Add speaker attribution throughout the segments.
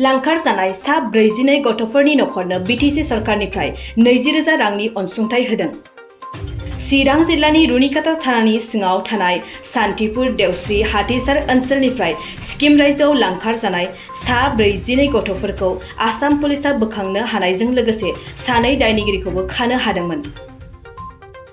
Speaker 1: लांखार जानाय सा 42 गथ'फोरनि नखरनो बिटिसि सरकारनिफ्राय 20,000 रांनि अनसुंथाइ होदों। चिरां जिल्लानि रुनिकाटा थानानि सिङाव थानाय सान्तिपुर देवस्रि हाथिसार ओनसोलनिफ्राय सिक्किम रायजोआव लांखार जानाय सा 42 गथ'फोरखौ आसाम पुलिसा बोखांनो हानायजों लोगोसे सानै दायनिगिरिखौबो खानो हादोंमोन।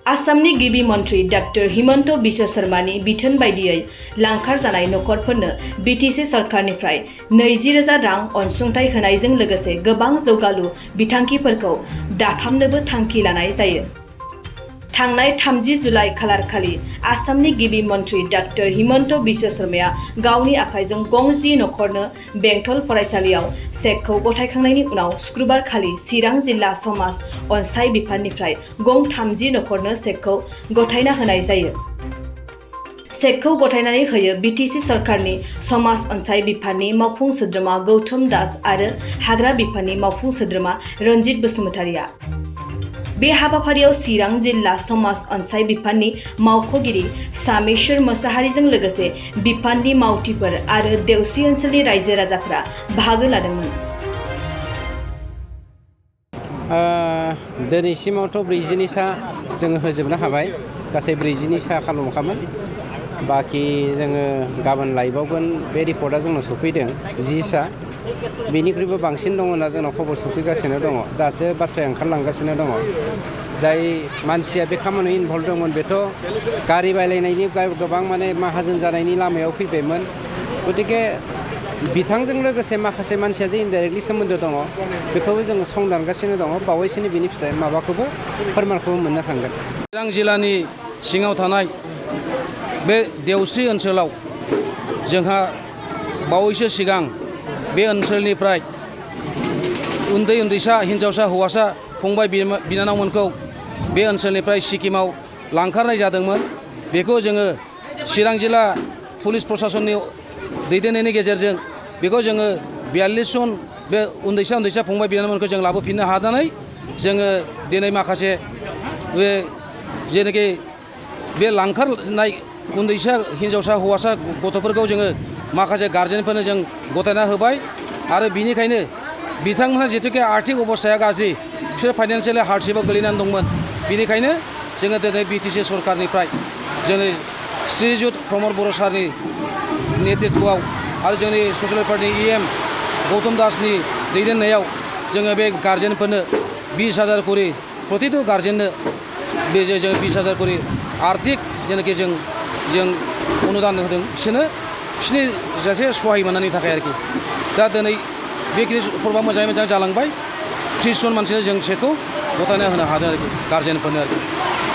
Speaker 1: आसामनि गिबि मन्थ्रि डॉ हिमन्त बिश्व शर्मानि बिथोन बायदियै लांखार जानाय नखरफोरनो बिटिसि सरकारनिफ्राय 20,000 रां अनसुंथाइ होनायजों लोगोसे गोबां जौगालु बिथांखिफोरखौ दाफामनोबो थांखि लानाय जायो। थांनाय 30 जुलाइ खालारखालि आसामनि गिबि मन्थ्रि डॉ हिमन्त बिश्व शर्माया गावनि आखाइजों गं 10 नखरनो बेंटल फरायसालियाव चेकखौ गथायखांनायनि उनाव शुक्रबारखालि चिरां जिल्ला समाज अनसाइ बिफाननिफ्राय गं 30 नखरनो चेकखौ गथायना होनाय जायो। चेकखौ गथायनानै होयो बिटिसि सरकारनि समाज अनसाइ बिफाननि मावफुं सोद्रोमा गौतम दास आरो हाग्रा बिफाननि मावफुं सोद्रोमा रन्जित बसुमतारिया। बे हाबाफारियाव चिरां जिल्ला समाज अनसाइ बिफाननि मावख'गिरि सामेश्वर मोसाहारिजों लोगोसे बिफाननि मावथिफोर आरो देवस्रि ओनसोलनि रायजो राजाफोरा बाहागो लादोंमोन।
Speaker 2: दिनैसिमावथ' 40 सा जोङो होजोबनो हाबाय, गासै 40 सा खालामखामोन। बाखि जोङो गाबोन लायबावगोन। बे रिपर्टआ जोंनाव सफैदों 10 सा। बेनिख्रुइबो बांसिन दङ होनना जोंनाव खबर सफैगासिनो दङ। दासो बाथ्राया ओंखारलांगासिनो दङ। जाय मानसिया बे खामानियाव इनभल्भ दंमोन बेथ' गारि बायलायनायनि गोबां माहाजोन जानायनि लामायाव फैबायमोन। गतिके बिथांजों लोगोसे माखासे मानसिया जे इनडाइरेक्टलि सोमोन्दो दङ बेखौबो जोङो संदानगासिनो दङ। बावैसोनि बिनि फिथाइ माबाखौबो फोरमानखौबो मोननो थांगोन।
Speaker 3: चिरां जिल्लानि सिङाव थानाय बे देवस्रि ओनसोलाव जोंहा बावैसो सिगां बे ओनसोलनिफ्राय उन्दै उन्दैसा हिन्जावसा हौवासा फंबाय बिनानावमोनखौ बे ओनसोलनिफ्राय सिक्किमाव लांखारनाय जादोंमोन। बेखौ जोङो चिरां जिल्ला पुलिस प्रशासननि दैदेननायनि गेजेरजों बेखौ जोङो 42 जन बे उन्दैसा फंबाय बिनानावमोनखौ जों लाबोफिननो हानानै जोङो दिनै माखासे बे जेनाखि बे लांखारनाय उन्दैसा हिन्जावसा हौवासा गथ'फोरखौ जोङो माखासे गार्जेनफोरनो जों गथायना होबाय। आरो बिनिखायनो बिथांमोनहा जिथुखे आर्थिक अबस्थाया गाज्रि, बिसोर फाइनान्सियेलि हार्डशिपआव गोलैनानै दंमोन। बिनिखायनो जोङो दिनै बिटिसि सरकारनिफ्राय जोंनि श्रीयुत प्रमद बर' सारनि नेतृत्वआव आरो जोंनि ससियेल वेलफेयारनि EM गौतम दासनि दैदेननायाव जोङो बे गार्जेनफोरनो 20,000 करि प्रतिटु गार्जेननो बे जों 20,000 करि आर्थिक जेनाखि जों अनुदान होदों बिसोरनि जासे सहाय मोननायनि थाखाय आरोखि। दा दिनै बेखिनि प्रग्रामा मोजाङै मोजां जालांबाय। 30 जन मानसिनो जों चेकखौ गथायना होनो हादों आरोखि गार्जेनफोरनो आरोखि।